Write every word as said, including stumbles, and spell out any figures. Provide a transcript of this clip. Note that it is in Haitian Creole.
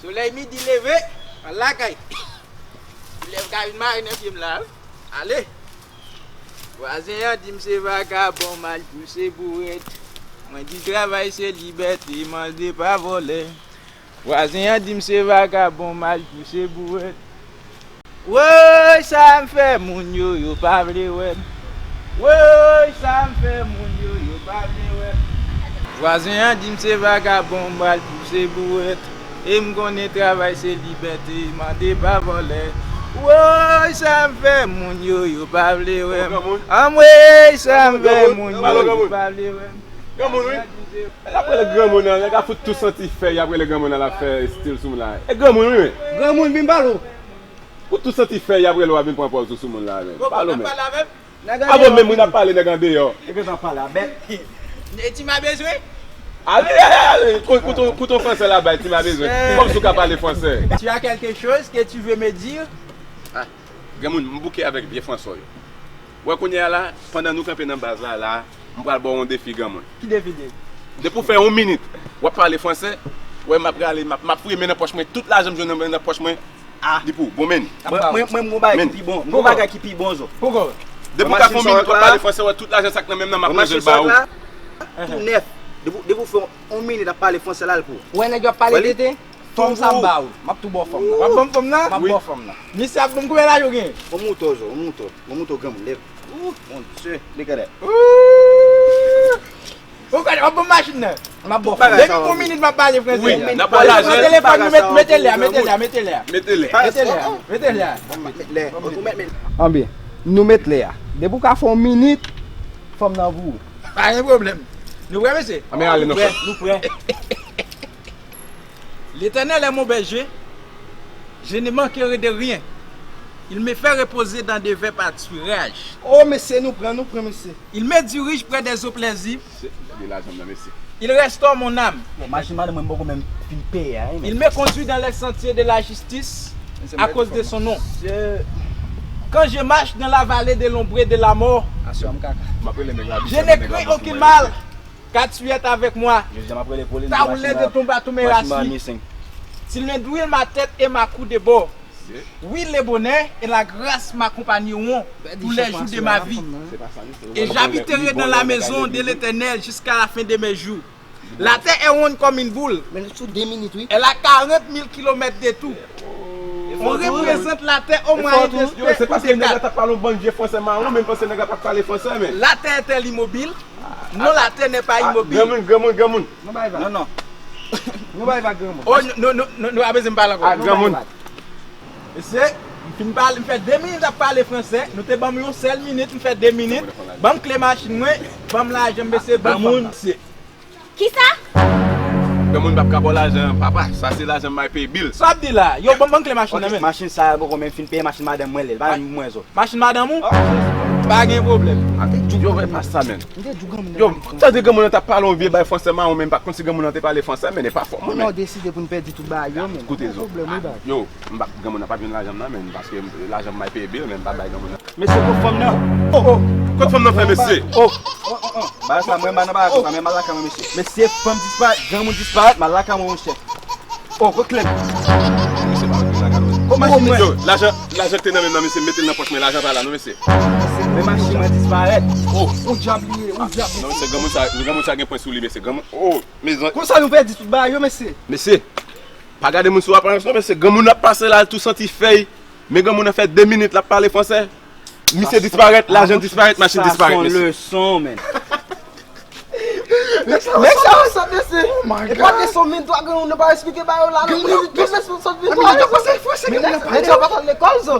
Solèy midi leve, al lakay. Soulèv ka vin mare nan pye m la wi. Ale. Vwazen an di m se vagabon, m al pouse bourèt. Mwen di travay se libète, mande pa vòlè. Vwazen an di m se vagabon, m al pouse bourèt. Woy, sa m fè moun yo, yo pa vle wè m. Woy, sa m fè moun yo, yo pa vle wè m. Vwazen an di m se vagabon, m al pouse bourèt. E m konnen travay se libète, mande pa vòlè. Woy, sa m fè moun yo, yo pa vle wè m. Anmwey, sa m fè moun yo, yo pa vle wè m. Granmoun, wi. L ap rele granmoun nan, nèg la fout tou santi fèy, y ap rele granmoun nan, l ap fè estil sou moun la. E granmoun, wi, men. Granmoun, vin pale w. Fout tou santi fèy, y ap rele w, ap vin pran pòz ou sou moun la, men. Pale w, men. Nèg an deyò. Avan menm moun ap pale, nèg an deyò. E gentan pale a bèt. E ti ma bezwen? Ale, ale, ale, ale. Koute yon, koute yon fransè la bay, ti ma bezwen. Kòmsi w ka pale fransè. Tu as quelque chose que tu veux me dire? Ah, granmoun, m bouke avèk vye fransè w yo. Wè kounye a la, pandan nou kanpe nan baz la, la, m pral ba w yon defi, granmoun. Ki defi, defi? Depi w fè yon minit, w ap pale fransè, wè m ap rale, m ap, m ap fouye men nan pòch mwen, tout lajan m jwenn nan, nan pòch mwen, li pou w, bon men. Mwen, mwen, mwen, m gon bagay ki pi bon. M gon bagay ki pi bon, zo. Poko. Depi w ka fè yon minit, w ap pale fransè, wè tout lajan sa k nan men m nan, m ap ranje l ba ou. Tou nèf. Depi, depi w fè yon minit ap pale fransè la, l pou ou. Wè nèg yo ap pale tete. Fòm sa m ba ou. M ap tou ba w fòm nan. W ap ban m fòm nan? M ap ba w fòm nan. Misye ap ban m konbyen lajan w genyen? On mouton, zo, on mouton. On mouton granmoun, lèv. Ou, mon Dye, li kèdè. Ou. Ou kèdè, w ap ban m machin nan? M ap ba w fòm nan. Depi pou minit m ap pale fransè. Wi, n ap ba w lajan. Pran telefòn nou, met, mete lè a, mete lè a, mete lè a. Mete lè. Mete lè a, mete lè a. Mete lè. Anben, nou met lè a. Depi w ka fè yon minit, fòm nan pou ou. Pa gen pwoblèm. Nou prè, mesye? Anben, ale, nou prè. Nou prè. L'Éternel est mon berger, je ne manquerai de rien. Il me fait reposer dans de verts pâturages. Oh, mesye, nou pran, nou pran, mesye. Il me dirige près des eaux paisibles. Se, se de lajan m nan, mesye. Il restaure mon âme. Bon, machin madanm mwen, m poko menm fin peye a, wi, men. Il me conduit dans les sentiers de la justice à cause de son nom. Quand je marche dans la vallée de l'ombre de la mort, je ne crains aucun mal. Car tu es avec moi. Ta roule de ton bâton mes racines. Tu ne drille ma tête et ma cou de bois. Oui, le bonheur et la grâce m'accompagneront tous les jours de ma vie. Et j'habiterai dans la maison de l'Éternel jusqu'à la fin de mes jours. La terre est ronde comme une boule. Men sou de minit, wi. Elle a quarante mille kilomètres de tour. On représente la terre au moyen de... Yo, se paske nèg la t ap pale yon bann vye fransè mawon, men m panse nèg la pa t pale fransè, men. La terre est-elle immobile? Non, la terre n'est pas immobile. Granmoun, granmoun, granmoun. Non, bay va. Non, non. Non, bay va, granmoun. Oh, non, non, non, nou pa bezwen m pale ankò. Ah, granmoun. Mesye, m fin pale, m fè de minit ap pale fransè. Nou te ban m yon sèl minit, m fè de minit. Ban m kle machin mwen, ban m lajan m, mesye, ban m fòm nan. Kisa? Granmoun p ap ka ba w lajan, papa. Sa se lajan m ay peye bil. Sa w ap di la? Yo, ban m, ban m kle machin nan, men. Machin sa a poko menm fin peye, machin madanm mwen li ye. Li pa menm mwen, zo. Machin madanm ou? Pa gen pwoblèm. Yo, men pa sa, men. Yo, tande granmoun nan t ap pale yon vye bay fransè mawon, men m pa t konn si granmoun nan te pale fransè, men e pa fòt mwen, men. Kounye a w deside pou n pèdi tout bagay yo, men. Koute, zo. Yo, m pa, granmoun nan p ap jwenn lajan m nan, men, paske lajan m ay peye bil, men m pa bay granmoun nan. Mesye, kot fanm nan? Oh, oh. Kot fanm nan fè, mesye? Oh, oh, oh, oh. Bagay sa, mwen, m pa nan bagay konsa, men m al lakay mwen, mesye. Mesye, fanm disparèt, granmoun disparèt, m al lakay mwen, monchè. Oh, kot kle m? Mesye, pa wè sa, gade. Kot machin mwen? Yo, lajan, lajan k te nan men m nan, mesye, m mete l nan pòch mwen, lajan pa la, non, mesye. Men machin mwen disparèt. Oh. Ou djab li ye, ou djab li ye. Non, mesye, granmoun sa, granmoun sa gen pwen sou li, mesye. Granmoun, oh, mezanmi. Konsa nou pèdi tout bagay yo, mesye. Mesye, pa gade moun sou aparans, non, mesye. Granmoun ap pase la, l tou santi fèy. Men granmoun nan fè de minit l ap pale fransè. Misye disparèt, lajan disparèt, machin disparèt, mesye. Sa se yon leson, men. Nèg sa yo sòt, mesye. Oh my God. E pa de son menm twa granmoun nan pa esplike ba yo la. Granmoun nan pa sòt menm twa. Nèg sa yo pa t al lekòl, zo.